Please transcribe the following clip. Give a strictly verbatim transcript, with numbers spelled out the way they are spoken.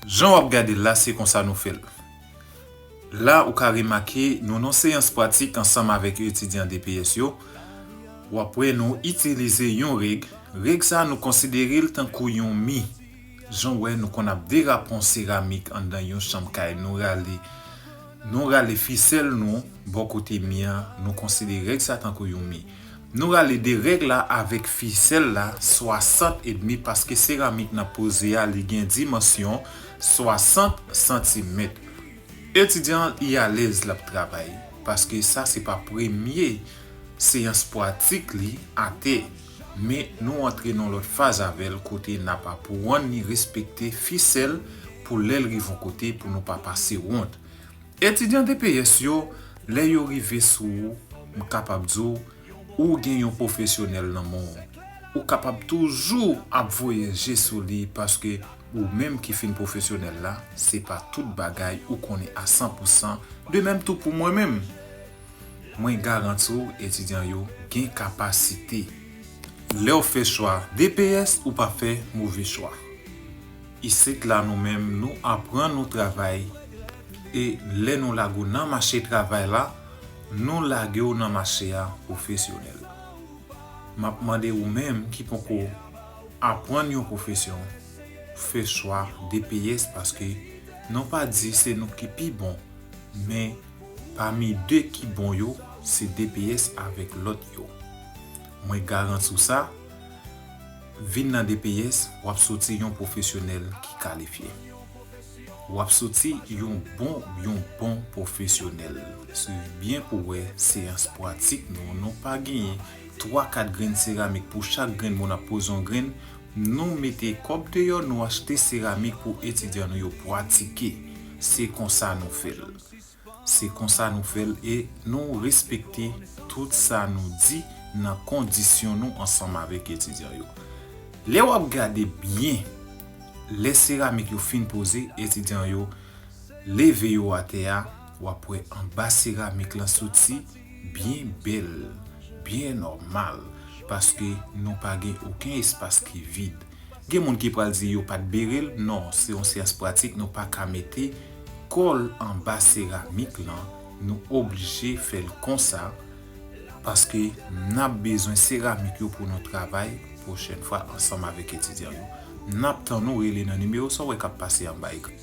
Jan w ap gade l la, se konsa nou fè l. La, ou ka remake, nou nan seyans pratik ansanm avèk etidyan D P S yo. W ap wè nou itilize yon règ. Règ sa, nou konsidere l tankou yon mi. Jan w wè, nou konn ap derape yon seramik anndan yon chanm kay. Nou rale, nou rale fisèl nou bò kote mi an. Nou konsidere règ sa tankou yon mi. Nou rale de règ la avèk fisèl la swasant edmi, paske seramik n ap poze a, li gen dimansyon swasant santimèt. Etidyan an, li alèz l ap travay, paske sa se pa premye seyans pratik li atè. Men nou antre nan lòt faz avè l, kote n ap aprann li respekte fisèl pou lè l rive yon kote, pou nou pa pase wont. Etidyan D P S yo, lè yo rive sou ou, m kapab di w, ou gen yon pwofesyonèl nan men w. Ou kapab toujou ap voye je sou li, paske ou menm ki fin pwofesyonèl la, se pa tout bagay ou konnen a san pou san. De menm tou pou mwen menm. Mwen garanti w, etidyan yo gen kapasite. Lè w fè chwa D P S, ou pa fè move chwa. Isit la, nou menm, nou aprann nou travay, e lè nou lage w nan mache travay la, nou lage w nan mache a pwofesyonèl. M ap mande ou menm ki poko aprann yon pwofesyon, fè chwa D P S, paske nou pa di se nou ki pi bon, men pami de ki bon yo, se D P S avèk lòt yo. Mwen garanti w sa, vin nan D P S, w ap soti yon pwofesyonèl ki kalifye. W ap soti yon bon, yon bon pwofesyonèl. Swiv byen pou wè seyans pratik nou. Nou pa genyen twa, kat grenn seramik pou chak grenn moun ap poze yon grenn. Nou mete kòb deyò, nou achte seramik pou etidyan nou yo pratike. Se konsa nou fè l. Se konsa nou fè l e nou respekte tout sa nou di nan kondisyon nou ansanm avèk etidyan yo. Lè w ap gade byen, lè seramik yo fin poze, etidyan yo leve yo atè a, w ap wè anba seramik lan soti byen bèl, byen nòmal, paske nou pa gen okenn espas ki vid. Gen moun ki pral di yo pa t bere l, non, se yon seyans pratik, nou pa ka mete kò l anba seramik lan, nou oblije fè l konsa, paske n ap bezwen seramik yo pou nou travay pwochèn fwa ansanm avèk etidyan yo. N ap tann ou rele nan nimewo sa w wè k ap pase anba ekran.